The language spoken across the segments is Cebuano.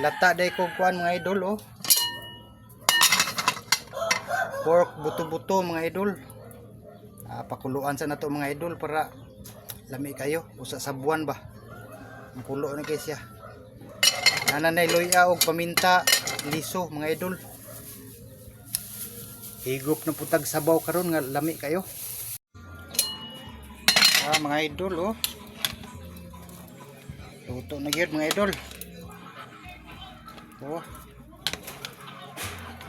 Lata day ko kuan, mga idol, oh. Pork buto-buto, mga idol. Ah, pakuluan sa nato, mga idol, para lami kayo. Usa sa buwan ba. Ang kulo na kay siya. Ana nay luya og paminta liso, mga idol. Higop na putag sabaw karon nga lami kayo. Ah, mga idol, oh. Luto na gyud, mga idol. Oh.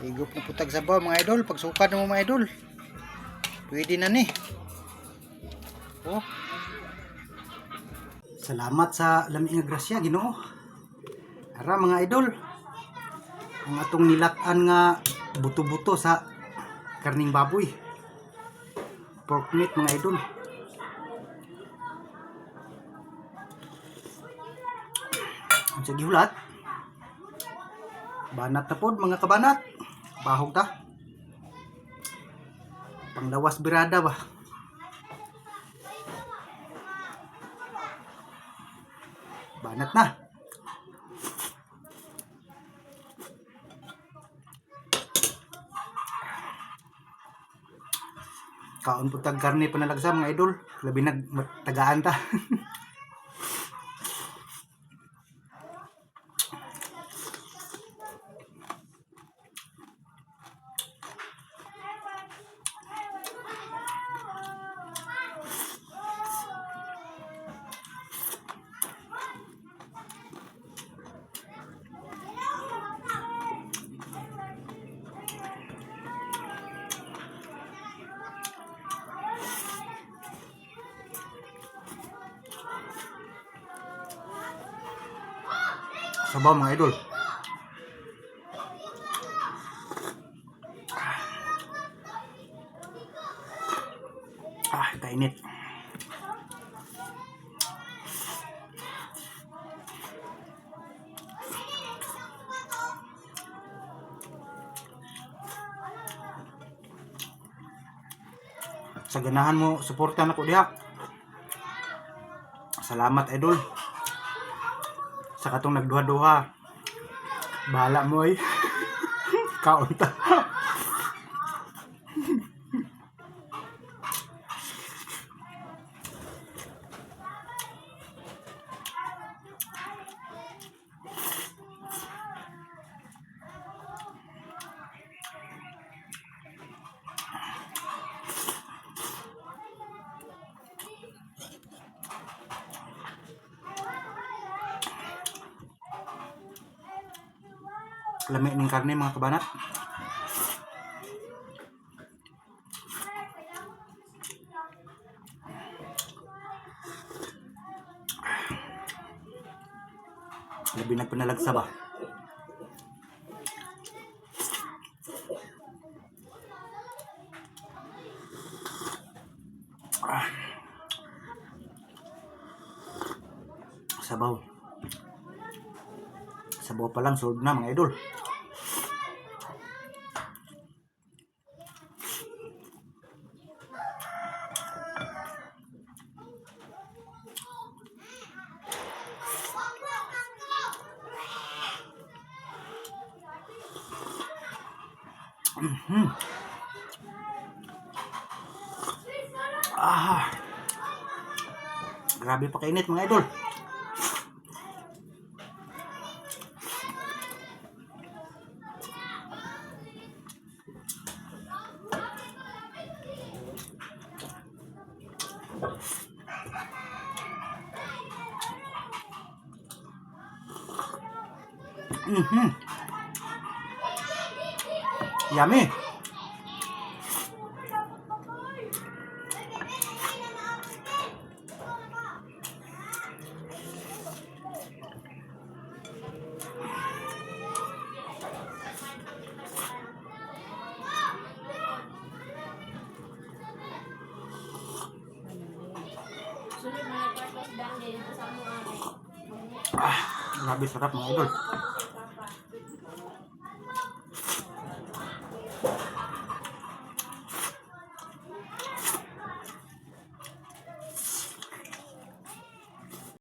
Higop na putag sabaw, mga idol. Pagsukad na mo, mga idol. Pwede na ni. Oh. Salamat sa lami nga grasya, Ginoo. Ara, mga idol. Ang atong nilatan nga buto-buto sa karning baboy. Pork meat, mga idol. Ang sige hulat. Banat na pod, mga kabanat. Bahog ta. Panglawas birada ba. Banat na. Kaon po tag karne panalagsa, mga idol. Labi nag tagaan ta. Sabaw, mga idol. Ah, kainit. Sa ganahan mo, suporta na ko diha. Salamat, idol. Sa katong nagduha-duha. Bahala mo ay. Kaon ta. Lami ning karne, mga kabanat. Labi nagpanalagsa ba? Ah. Sabaw. Sabaw pa lang, sold na, mga idol. Ah. Grabe pa kainit, mga idol. Yummy. Sunod mga partos dang dito sa mo ate. Ah, grabe sarap, mga idol.